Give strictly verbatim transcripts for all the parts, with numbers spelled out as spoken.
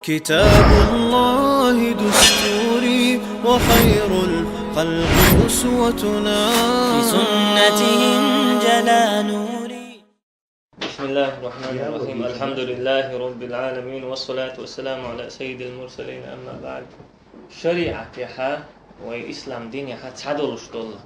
كتاب الله دستوري وخير الخلق أسوتنا. بسنته انجلى نوري. بسم الله الرحمن الرحيم. الحمد لله رب العالمين، والصلاة والسلام على سيد المرسلين، أما بعد. Шариатехьа, вай ислам динехьа цхьадолуш долу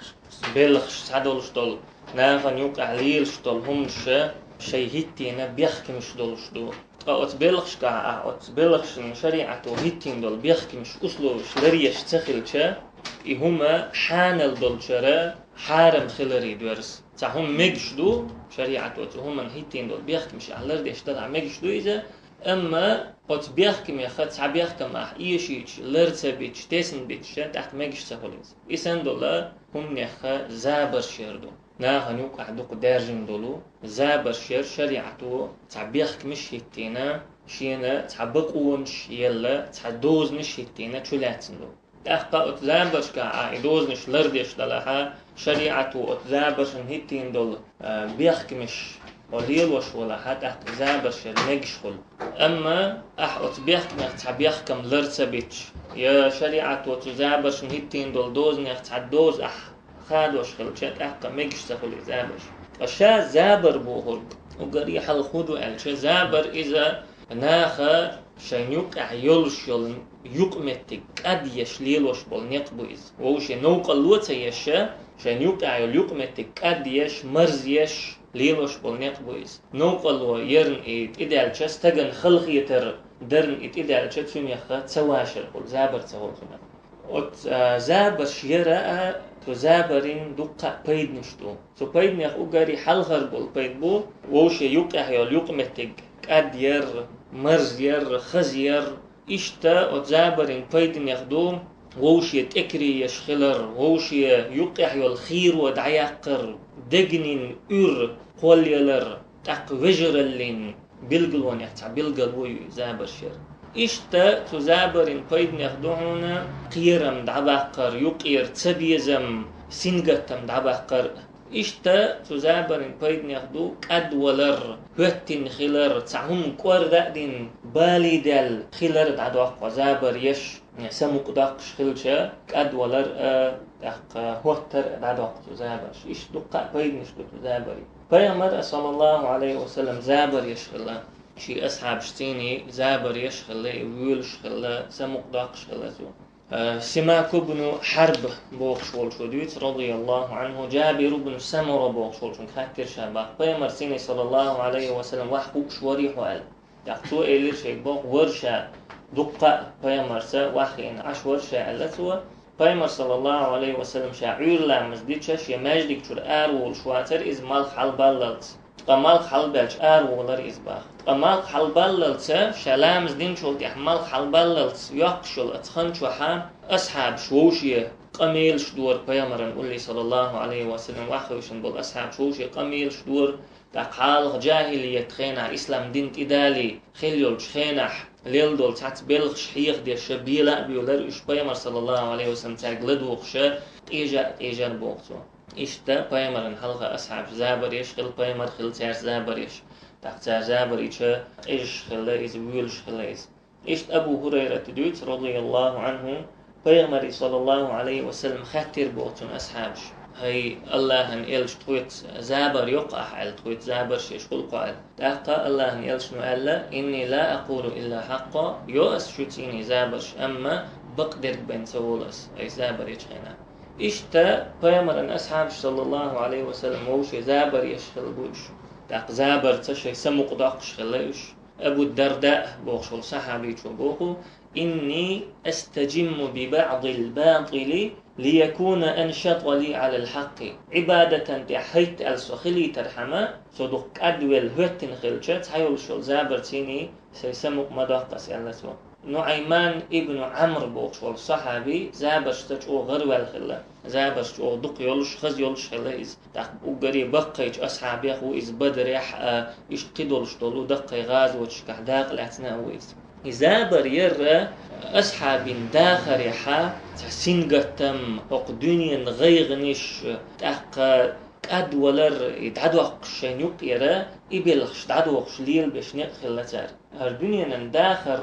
белхаш, цхьадолуш долу, нахана юкъахь лелаш долу хӀуманаш шайн хӀиттийна бехкамаш долуш ду. Ткъа оцу белхашкахь, а, оцу белхашна шариӀато хӀиттийна долу бехкамаш, условиш ларъеш ца хилча, и хӀума хьанал долчара хьарам хиларе доьрзу. Цхьа хӀума мегаш ду, шариӀато цу хӀуманна хӀиттийна долу бехкамаш ахь лардеш далахь мегаш ду иза, амма оцу бехкамех цхьа бехкам ахь эшийча, лар ца бича, тесна бича, тӀаккха мегаш ца хуьлу иза. И санна долу хӀуманех забарш яр ду. Нахана юкъахь дукха даьржина долу забарш яр шариӀато цхьа бехкамаш хӀиттийна, шена цхьа бакъонаш елла, цхьа дозанаш хӀиттийна чулаьцна ду. ТӀаккха оцу забаршкахь а и дозанаш лардеш далахь, шариӀато оцу забаршна хӀиттийна долу, а, бехкамаш хьо лелош валахь, тӀаккха и забарш яр мегаш хуьлу. Амма ахь оцу бехкамех цхьа бехкам лар ца бича, я шариӀато цу забаршна хӀиттийна долу дозанех цхьа доза ахь хадош хилча, тӀаккха мегаш ца хуьлу и забарш. Ткъа ша забар бохург, уггаре хьалха хӀун ду аьлча, забар иза наха шайн юкъехь йолуш йолу юкъаметтиг кӀадъеш лелош болу некъ бу иза. Вовшийн новкъарло ца еш, шайн юкъехь йолу юкъаметтиг кӀадъеш, марзъеш лелош болу некъ бу иза. Новкъарло ярна и тӀедаьлча, стагана халахетар дарна и тӀедаьлча, цуьнех ца вашар хуьлу, забар ца хуьлу цуьнах. Оцу, а, забарш яра а, цу забарийн дуккха а пайданаш ду. Цу пайданех уггаре хьалхара болу пайда бу, вовшийн юкъехь йолу юкъаметтиг кӀадъяр, марзъяр, хазъяр. Иштта оцу забарийн пайданех ду вовшийн тӀекаре еш хилар, вовшийн юкъехь йолу хийро дӀаяккхар, дегнийн уьйр кхоллаялар, тӀаккха вежараллин билгалонех цхьа билгало ю и забарш яр. Иштта цу забарийн пайданех ду хьуна кхерам дӀабаккхар, юкъера цабезам, сингаттам дӀабаккхар. Иштта цу забарийн пайданех ду кӀадвалар, хӀоьттина хилар, цхьа хӀума кӀорда а дина, балий даьлла хилар дӀадоккху забар еш, самукъадоккхуш хилча, кӀадвалар а, тӀаккха хӀоттар а дӀадоккху цу забарш. Иштта дуккха а пайданаш ду цу забарийн. Пайхамар, саллаллаху Ӏалайхи ва саллам, забар еш хилла. Шен асхьабашций забар еш хилла, и воьлуш хилла, самукъадоккхуш хилла цо. Э, Симак ибн Хьарб бохуш волчо дуьйцу, радияллаху Ӏанху, Джабир ибн Самура бохуш волчунга хаьттира ша боху, Пайхамарций, саллаллаху Ӏалайхи ва саллам, ваха хууш варий хьо аьлла. ТӀаккха цо элира шега боху, вара ша, дуккха а Пайхамарца ваха хиъна Ӏаш вара ша аьлла цо. Пайхамар, саллаллаху Ӏалайхи ва саллам, ша Ӏуьйра ламаз дича, шен маьждиг чуьра араволуш вацара иза малх хьалабаллалц. Ткъа малх хьалабаьлча араволара иза боху. Ткъа малх хьалабаллалца, ша ламаз динчул тӀаьхьа малх хьалабаллалца йоккхуш йолу оцу хан чохь асхьабаш вовшийн къамелаш дора Пайхамаран уллий, саллаллаху Ӏалайхи ва саллам, ваха хевшина болу асхьабаш вовшийн къамелаш дора, тӀаккха хьалха джахӀилият хенахь, ислам дин тӀедалий хилла йолчу хенахь лелла долу цхьацца белхаш хьехадеш, бела а боьлар уьш, Пайхамар, саллаллаху Ӏалайхи ва саллам, цаьрга ладугӀуш, къежа а къежар боху цо. Иштта Пайхамаран хьалха асхьабаш забар еш хилла, Пайхамар хилла цаьрца забар еш. ТӀаккха цара забар йича, къежаш хилла иза, воьлуш хилла иза. Иштта Абу ХӀурайрата дуьйцу, радияллаху Ӏанху, Пайхамаре, саллаллаху Ӏалайхи ва саллам, хаьттира боху цунна асхьабаш: «ХӀай Аллахьан элча, тхоьца забар йо-кх ахь?» — аьлла, «Тхоьца забарш еш хуьлу-кх хьо?» — аьлла. ТӀаккха Аллахьан элчано аьлла: «Инни ла акъулу илла хьакъкъа, йо ас шуьца йина забарш, амма бакъдерг бен ца волу ас, айса забар ечу хенахь». Иштта Пайхамаран асхьабаш, саллаллаху Ӏалайхи ва саллам, вовшийн забар еш хилла бу уьш. ТӀаккха забарца шайн самукъадоккхуш хилла уьш. Абу Дарда бохуш волу сахьабичо боху: «Инни астаджимму би баъдил батили лиякуна аншатӀа ли Ӏалал хьакъкъи». Ӏибадатан тӀехь хӀайтта аьлла со хилийтархьама, со дукха кӀадвелла, хӀоьттина хилча, цхьайолуш йолу забарций сайн самукъа ма доккху ас, аьлла цо. НуӀайман ибн Ӏамр бохуш волу сахьаби забаршца чӀогӀа гӀараваьлла хилла. Забарш чӀогӀа дукха йолуш, хаза йолуш хилла иза. ТӀаккха уггаре баккхийчу асхьабех ву иза, Бадарехь а, иштта кхидолуш долу даккхий гӀазоташкахь дакъа лаьцна а ву иза. И забар яр асхьабийн дахарехь цхьа сингаттам, хӀокху дуьненан гӀайгӀанаш, тӀаккха кӀадвалар, и дӀадоккхуш шайн юкъера, и белхаш дӀадохуш лелабеш некъ хилла цара. ХӀара дуьненан дахар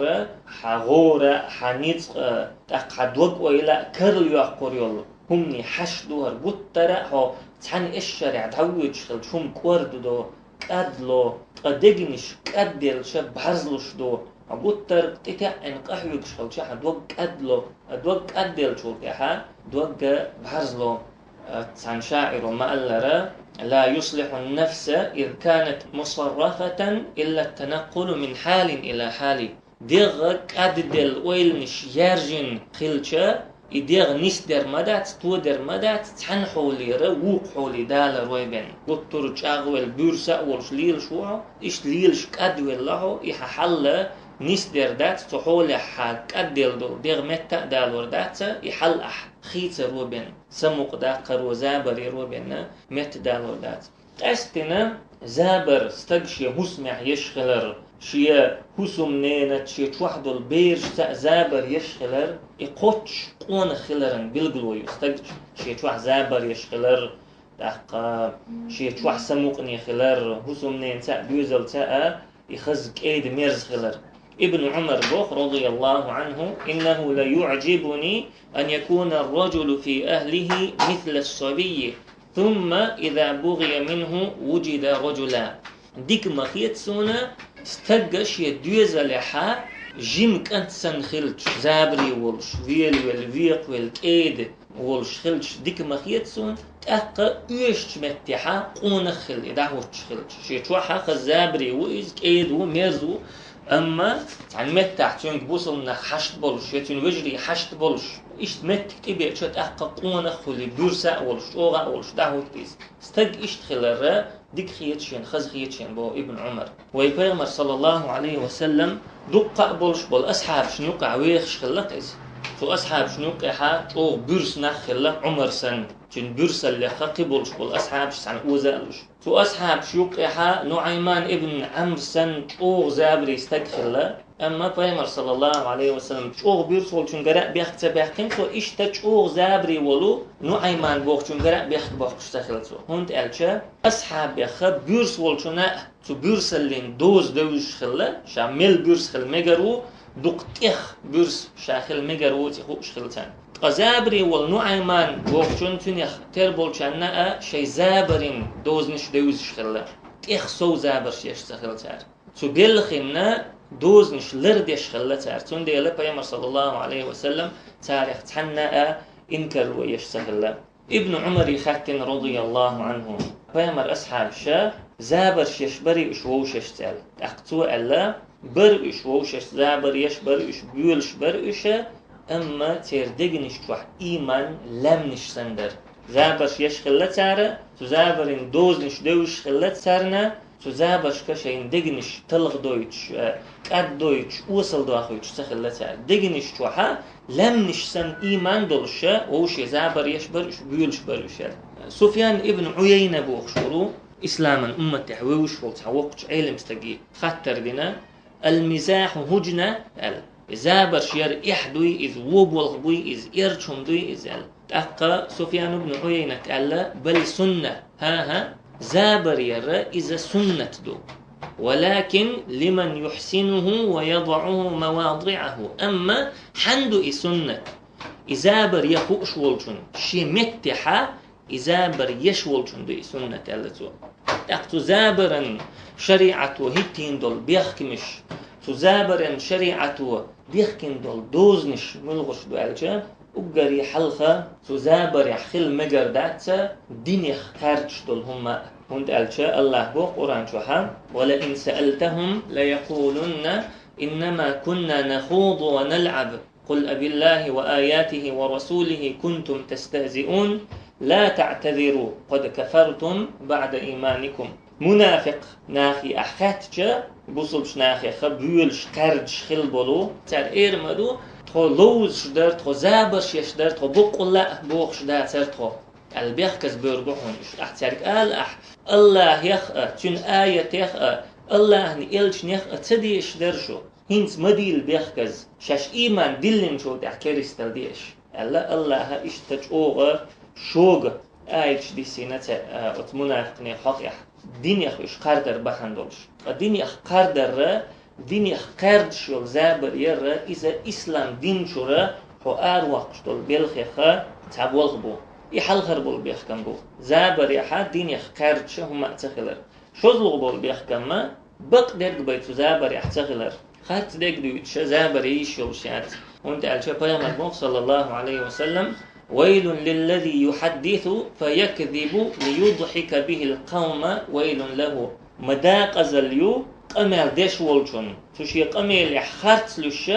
хьан гӀора, хьан ницкъ, тӀаккха хьан дог-ойла а карла йоккхур йолу хӀуманийн хьашт ду хӀара. Гуттара а хьо цхьана эшшарехь дӀавоьдуш хилча хӀума кӀордадо, кӀадло, ткъа дегнаш кӀадделча бӀарзлуш ду. Хьо гуттар а тӀетаьӀӀина къахьоьгуш хилча хьан дог кӀадло, а дог кӀадделлачул тӀаьхьа дог бӀарзло. Цхьана шаӀиро ма-аллара: «لا يصلح النفس إذا كانت مصرخة إلا التنقل من حال إلى حال». ДегӀ кӀадделла, ойланаш яьржина хилча, и дегӀ нисдер ма дац, тодер ма дац, цхьана хьолера вукху хьоле далар вай бен. Гуттар а чӀагӀвелла, буьрса а волуш лелаш ву хьо, иштта лелаш кӀадвелла хьо, и хьан хьал нисдер дац, цу хьолехь хьан кӀадделла долу дегӀ метта а далор дац, и хьал ахь хийцаро бен, самукъадаккхаро, забареро бен метта далор дац. Къаьсттина забар стаг шен хӀусамехь еш хилар, шен хӀусамненаца, шен чохь долу берашца а забар еш хилар, и кхоччуш къонах хиларан билгало ю стагчу. Шен чохь забар еш хилар, тӀаккха шен чохь самукъане хилар, хӀусамненаца а, доьзалца а, и хаза кӀеда-мерза хилар. Ибн Ӏумар боху, رضي الله عنه: «إنه ليعجبني أن يكون الرجل في أهله مثل الصبي، ثم إذا بغي منه وجد رجلا». Дика ма хета суна стаг шен доьзалехь жима кӀант санна хилча, забаре волуш, велавелла, векхавелла, кӀеда волуш хилча дика ма хета суна, тӀаккха оьшучу меттехь къонах хилла и дӀахӀуттуш хилча. Шен чохь хаза забаре ву иза, кӀеда ву, мерза ву, амма цхьана меттехь цуьнга бусалба нах хьашт болуш, я цуьнан вежарий хьашт болуш, иштта меттиг тӀебеача тӀаккха къонах а хуьлий, буьрса а волуш, чӀогӀа а волуш дӀахӀутту иза. Стаг иштта хилар дика хета шена, хаза хета шена, боху Ибн Ӏумар. Вай Пайхамар, саллаллаху Ӏалайхи ва саллам, дуккха а болуш болу асхьабашна юкъахь вехаш хилла-кх иза. Цу асхьабашна юккъехь чӀогӀа буьрса нах хилла, Ӏумар санна, цуьнан буьрсаллех кхин болуш болу асхьабаш цхьаьна оза а луш. Цу асхьабашна юккъехь НуӀайман ибн Ӏамр санна чӀогӀа забаре стаг хилла, амма Пайхамар, саллаллаху Ӏалайхи ва саллам, чӀогӀа буьрса волчуьнгара а бехк ца баьккхина цо, иштта чӀогӀа забаре волу НуӀайман бохучуьнгара а бехк боккхуш ца хилла цо. ХӀунда аьлча асхьабех буьрса волчунна а цу буьрсаллин доза девзаш хилла, ша мел буьрса хила мегар ву, дукха тӀех буьрса ша хила мегар ву, цӀе хууш хилла царна. Ткъа забаре волу НуӀайман бохучун, цуьнех тера болчарна а шайн забарин дозанаш девзаш хилла, тӀех сов забарш еш ца хилла цара. Цу белхинна дозанаш лардеш хилла цара, цундела Пайхамар, саллаллаху Ӏалайхи ва саллам, царех цхьанна а инкарло еш ца хилла. Ибн Ӏумаре хаьттина, радияллаху Ӏанху, Пайхамар асхьабаша забарш еш барий уьш вовшашца аьлла. ТӀаккха цо аьлла: бара уьш вовшашца, забар еш бара уьш, боьлуш бара уьш, амма церан дегнаш чохь ийман лаьмнаш санна дара. Забарш еш хилла цара, цу забарийн дозанаш девзаш хилла царна, цу забаршка шайн дегнаш талхадойтуш, э, кӀаддойтуш, осалдохуьйтуш ца хилла цара. Дегнаш чохь лаьмнаш санна ийман долуш вовшийн забар еш бара уьш, боьлуш бара уьш аьлла. Суфьян ибн Ӏуяйна бохуш вара, исламан умматехь вевзаш волу цхьа воккхачу Ӏелам стаге хаттар дина: «Ал-мизахьу хӀужна», – аьлла. Забарш яр эхь дуй иза, вон болх буй иза, эрча хӀума дуй иза аьлла. ТӀаккха Суфьян ибн Ӏуяйнат аьлла: «Бал сунна». ХӀан-хӀа, забар яр иза суннат ду. «Валакин лиман юхьсинуху ва ядахьуху мавадиӀаху». Амма хьанна ду и суннат? И забар ян хууш волчун шен меттехь и забар еш волчун ду и суннат, аьлла цо. ТӀаккха цу забаран шариӀато хӀиттийна долу бехкамаш, цу забаран шариӀато бехкина долу дозанаш муьлхарш ду аьлча, уггаре хьалха цу забарехь хила мегар дац динех кхаьрдаш долу хӀума а. ХӀунда аьлча АллахӀа боху Къуръан чохь: «Ва лаин саалтахум лаякулунна иннама кунна нахуду ва налӀаб». «Къул абиллахи ва аятихи ва расулихи кунтум тастахзиун, ла таътазиру, къад кафартум баъда ийманикум». Мунафикъ нахе ахь хаьттича, бусулбачу нахех боьлуш, кхаьрдаш хила болу, цара эр ма ду: «Тхо ловзуш дара, тхо забарш еш дара, тхо баккъалла а бохуш дацара тхо», – аьлла, бехказбевр бу хьуна уьш. Ахь цаьрга ала ахь: «АллахӀех а, цуьнан аятех а, АллахӀан элчанех а ца дезаш дара шу. ХӀинца ма дийла бехказа, шаьш ийман диллинчул тӀаьхьа керистал де аша», – аьлла, АллахӀа иштта чӀогӀа шога аяташ диссийна цо, а, оцу мунафикъийн хьокъехь, динех уьш кхардар бахьана долуш. Ткъа динех кхардар, динех кхаьрдаш йолу забар яр, иза ислам дин чуьра хьо аравоккхуш долу белхех цхьа болх бу. И хьалхара болу бехкам бу. Забарехь динех кхаьрдаш хӀума а ца хилар. ШозлагӀа болу бехкам бакъдерг бен цу забарехь ца хилар. Харц дерг дуьйцуш забар йиш йолуш яц. ХӀунда аьлча Пайхамар боху, саллаллаху Ӏалайхи ва саллам: «Вайлун лиллази юхьаддису фаякзибу лиюдхьика бихил къавма, вайлун лаху». Ма декъазалла ю къамел деш волчунна, цу шен къамелехь харц луьйш,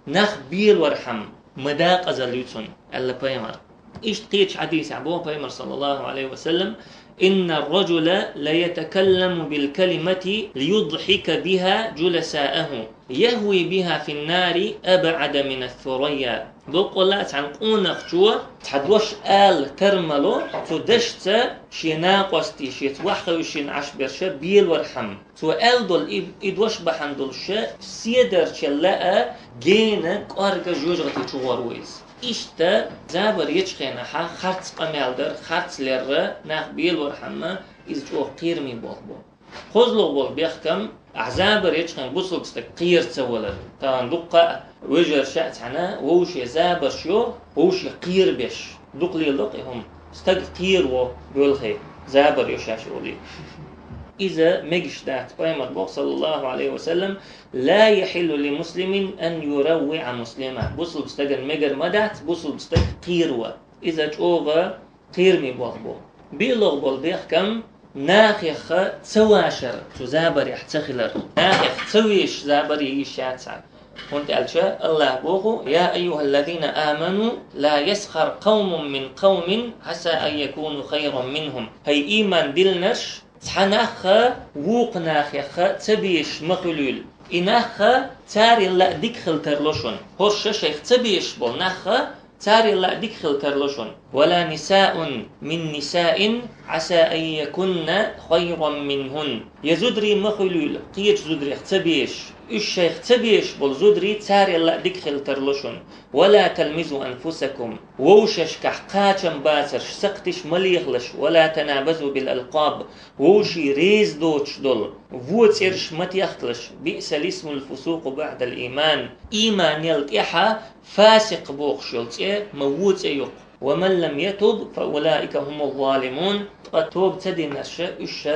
нах белорхьама. Ма декъазалла ю цунна, аьлла Пайхамар. Иштта кхечу хьадисехь боху Пайхамар, саллаллаху Ӏалайхи ва саллам: «Инна ар-раджула ла ятакалламу бил калимати лиюдхьика биха джуласааху, яхви биха фин нари абъада мина ссурайя». Баккъалла а цхьана къонахчо цхьа дош ала тарло, цу дашца шен накъостий, шеца охьахевшина Ӏаш берш белорхьама. Цо аьлла долу и, и дош бахьана долуш седарчалла а гена кӀорга жоьжахати чу гӀур ву иза. Иштта забар ечу хенахь харц къамел дар, харц лер, нах белорхьама, иза чӀогӀа кхераме болх бу. КхозлагӀа болу бехкам, ахь забар ечу хенахь бусалба стаг кхера ца валар. Тахана дуккха а вежарша а цхьаьна вовшийн забарш йо, вовшийн кхерабеш. Дукха лело-кх и хӀума. Стаг кхера во боьлхий, забар йо шаьш олий. Иза мегаш дац, Пайхамар боху, саллаллаху Ӏалайхи ва саллам: «Ла яхьиллу ли муслимин ан юраввиъа муслима». Бусалба стагана мегар ма дац бусалба стаг кхера ван. Иза чӀогӀа кхераме болх бу. БиълагӀа болу бехкам, нахех ца вашар, цу забарехь ца хилар. Нахех ца вешаш забар йиш яц цхьа. ХӀунда аьлча АллахӀа боху: «Я айюхаллазина аману, ла ясхар къавмун мин къавмин, Ӏаса ан якуну хайран минхум». ХӀай ийман диллинарш, цхьа нах вукху нахех ца бешаш ма хуьлийла. И нах царел а дика хила тарло шуна. ХӀорш шайх ца бешаш болу нах царел а дика хила тарло шуна. «Ва ла нисаун мин нисаин, Ӏаса ан якунна хайран минхун». Я зударий ма хуьлийла, кхечу зударех ца бешаш. Уьш шайх ца бешаш болу зударий царел а дика хила тарло шуна. «Ва ла талмизу анфусакум». Вовшашкахь кхачам бацарш, сакхтиш ма лехалаш. «Ва ла танабазу бил алкъаб». Вовшийн реза доцуш долу вон цӀераш ма техкалаш. «Биъса лисмул фусукъу баъдал ийман». Ийманел тӀаьхьа фасикъ бохуш йолу цӀе ма вон цӀе ю-кх. «Ва ман лам ятуб, фа улаика хӀумуз залимун». Ткъа тоба ца динарш, уьш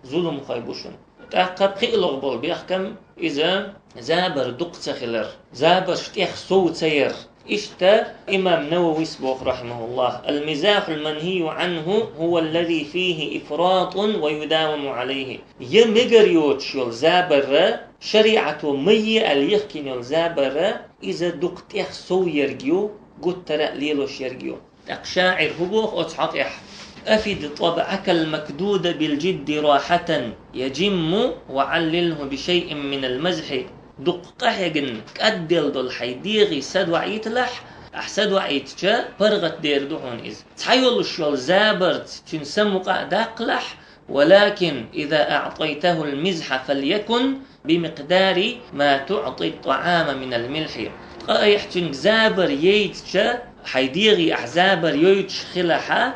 зуламхой бу шуна. ТӀаккха пхиълагӀа болу бехкам, иза забар дукха ца хилар, забарш тӀех сов ца яр. Иштта имам Нававис боху, рахьимахуллахӀ: «Ал-мизахьул манхийю Ӏанху хӀува аллази фихи ифратун ва юдаваму Ӏалайхи». Я мегар йоцуш йолу забар, шариӀато ма е аьлла йихкина йолу забар, иза дукха тӀех сов ерг ю, гуттара а лелош ерг ю. ТӀаккха шаӀир хӀун боху оцу хьокъехь: «Афид табъакал макдуда бил жидди рахьатан, яжимму ва Ӏаллилху би шайин минал мазхьи». Дукха къахьегна, кӀадделла долу хьайн дегӀе садоӀийталахь, ахь садоӀийтича, паргӀат дер ду хьуна иза. Цхьайолуш йолу забарца цуьнан са мукъа а даккхалахь, «Валакин иза аӀтайтахул мизхьа фалякун бимикъдари ма туӀти ттаӀама минал милхьи». Ткъа айхьа цуьнга забар яйтича, хьайн дегӀе ахь забар йойтуш хилахь,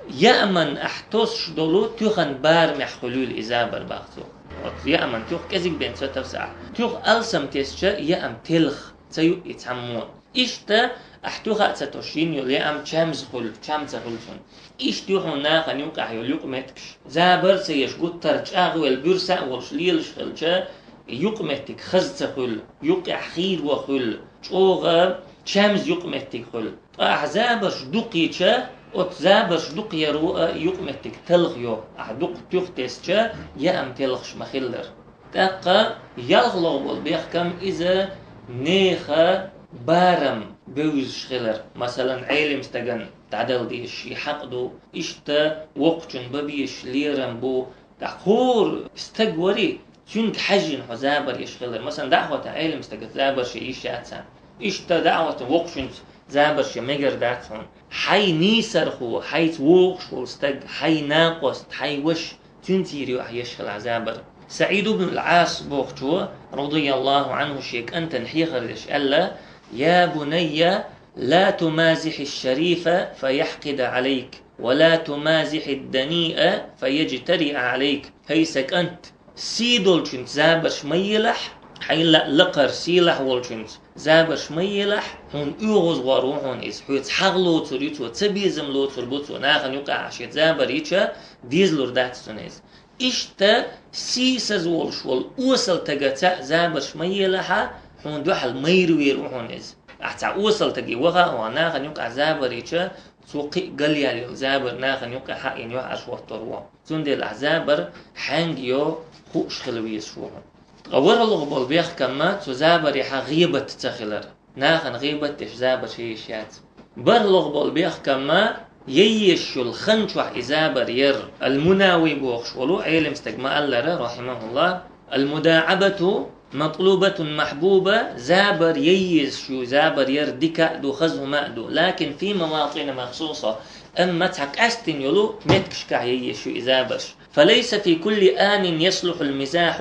яаман ахь тосуш долу туьхан барамехь хуьлийла и забар, боху цо. Оцу яаман туьха кӀезиг бен ца таса ахь. Туьха алсам тесча, яам телха ца ю и цхьаммо. Иштта ахь туьха а ца тосуш йина йолу яам чамза хуьлу, чам ца хуьлу цунна. Иштта ю хьуна нахана юкъехь йолу юкъаметтигаш. Забар а ца еш, гуттар а чӀагӀвелла, буьрса а волуш лелаш хилча, юкъаметтиг хаза ца хуьлу, юкъехь хийро хуьлу, чӀогӀа чамза юкъаметтиг хуьлу. Ткъа ахь забарш дукха йича, оцу забарш дукха яро а юкъаметтиг талха йо, ахь дукха туьха тесча, яам телхаш ма-хиллара. ТӀаккха ялхлагӀа болу бехкам иза нехан барам бевзаш хилар. Масалан, Ӏелим стагана дӀадала дезаш шен хьакъ ду, иштта воккхачун бан безаш лерам бу. ТӀаккха хӀора стаг вари, цуьнга хьаьжжина хьо забар еш хилар. Масалан, дӀа а хӀоттахь, Ӏелим стага забарш е йиш яц царна. Иштта дӀа а хӀоттахь, воккхачуьнца забарш е мегар дац хьуна. Хьайн нийсархо, хьайца вогӀуш волу стаг, хьайн накъост, хьайн ваша, цуьнца йийр ю ахь еш хилахь забар. СаӀид ибн ал-Ӏас бохучо, радияллаху Ӏанху, шен кӀантана хьехар деш аьлла: «Я бунайя, ла тумазихьи шарифа фа яхькъида Ӏалайк». ولا تمازح الدنيء فيجترئ عليك. ХӀай са кӀант, сий долчуьнца забарш ма елахь, хьайна лакхара сийлахь волчуьнца забарш ма елахь, хьуна оьгӀазвахар ву хьуна иза, хьоьца хьагӀ лоцур ю цо, цабезам лоцур бу цо, нахана юкъахь шен забар йича, дезалур дац цунна иза. Иштта сийсаз волуш волу осал стагаца забарш ма елахьа, хьуна дуьхьал майра вер ву хьуна иза. Ахьа цхьа осал стаге ваха а ваха, нахана юкъахь забар йича, цо кхин а галъяьлла йолу забар нахана юкъахь а йина юьхьӀаьржа хӀоттор ву. Цундела ахьа забар хьаьнга йо хууш хила везаш ву хьуна. Ткъа ворхӀалгӀа болу бехкамма цу забарехьа гӀийбат ца хилар. Нахана гӀийбат деш забарш яйиш яц. БархӀалгӀа болу бехкамма, яйеш йолу хан чохь и забар яр. Ал-Мунави бохуш волу Ӏелам стаг ма-аллара, рахьимахуллах: «المداعبة مطلوبة محبوبة», забар яйеш ю, забар яр дика а ду, хаза хӀума а ду, «لكن في مواطن مخصوصة», амма цхьа къаьстина йолу меттигашкахь яйеш ю и забарш. «فليس في كل آن يصلح المزاح»,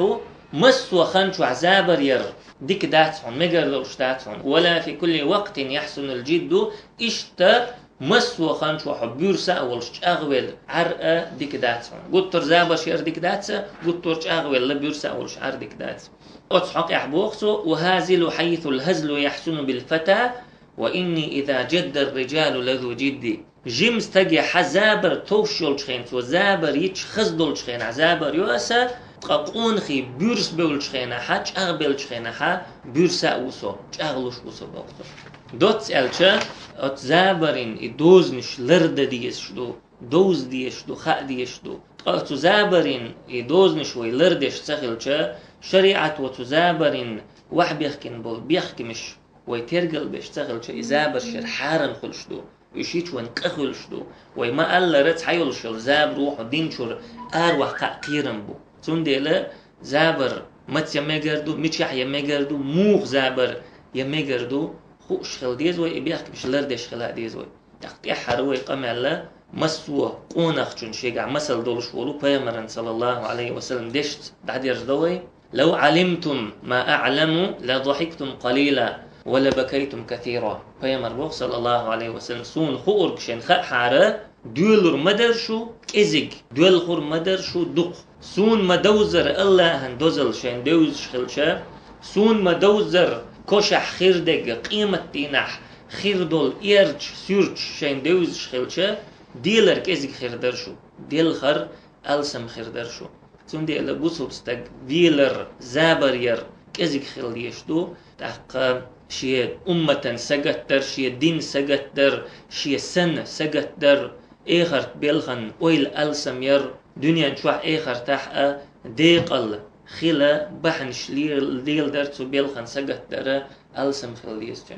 массо а хан чохь забар яр дика дац хьуна, мегар долуш дац хьуна. «ولا في كل وقت يحسن الجد», иштта массо а хан чохь буьрса а волуш чӀагӀвелла Ӏар а дика дац хьуна. Гуттар забарш яр дика дац, гуттар чӀагӀвелла буьрса а волуш Ӏар дика дац. Оцу хьокъехь боху цо: «أهازل حيث الهزل يحسن بالفتى، وإني إذا جد الرجال لذو جد». Жима стагехьа забар товш йолчу хенахь, цо забар йича хаза долчу хенахь забар йо аса, ткъа къонахий буьрса бевллачу хенахьа, чӀагӀбеллачу хенахьа буьрса а ву со, чӀагӀлуш ву со боху цо. Доцца аьлча, оцу забарин и дозанаш лардан дезаш ду, довза дезаш ду, хаа дезаш ду. Ткъа оцу забарин и дозанаш вай лардеш ца хилча, шариӀат оцу забарин вахьбехкина болу бехкамаш вай тергал беш ца хилча, и забарш яр хьарам хуьлуш ду. Уьш йича вайн къа хуьлуш ду. Вай ма-аллара, цхьайолуш йолу забаро хьо динчуьра араваккха а кхерам бу. Цундела забар маца я мегар ду, мичахь я мегар ду, муха забар я мегар ду, хууш хила деза вай, и бехкамаш лардеш хила а деза вай. ТӀаккха тӀаьххьара вай къамел массо а къонахчун шегахь масал долуш волу пайхамаран, саллаллаху Ӏалайхи ва саллам, дешца дӀадерзадо вай. «لو علمتم ما أعلم لضحكتم قليلا ولبكيتم كثيرا». Пайхамар боху, саллаллаху Ӏалайхи ва саллам: «Суна хуург шайн хаахьара, доьлур ма дара шу кӀезиг, доьлхур ма дара шу дукха. Суна ма довзара Аллахьан дозалла шайн девзаш хилча, суна ма довзара кошахь хир дерг къематдийнахь хир долу эрча суьрташ шайн девзаш хилча, делар кӀезиг хир дара шу, делхар алсам хир дара шу». Цундела бусулба стаг велар, забар яр кӀезиг хила дезаш ду, тӀаккха шен умматан сагатдар, шен дин сагатдар, шен сан сагатдар, эхарт белхан ойла алсам яр, дуьнен чохь, эхартахь а декъал хила бахьанаш лел-, леладар цу белхан сагатдара алсам хила дезачун.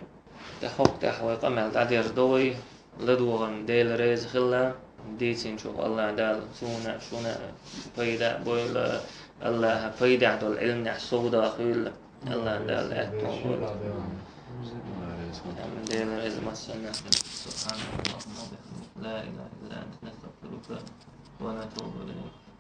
ТӀаккха хӀокху тӀехь вай къамел дӀадерзадо вай, ладогӀарна Дела реза хила, дийцинчух Аллах Дала суна а, шуна а пайда а бойла, Аллаха пайдехь долу Ӏилманехь совдакъа хуьйла, Аллах Дала аьтто бойла. Амин. Дела реза массарна. سبحانك اللهم وبحمدك، لا إله إلا أنت، نستغفرك ونتوب إليك.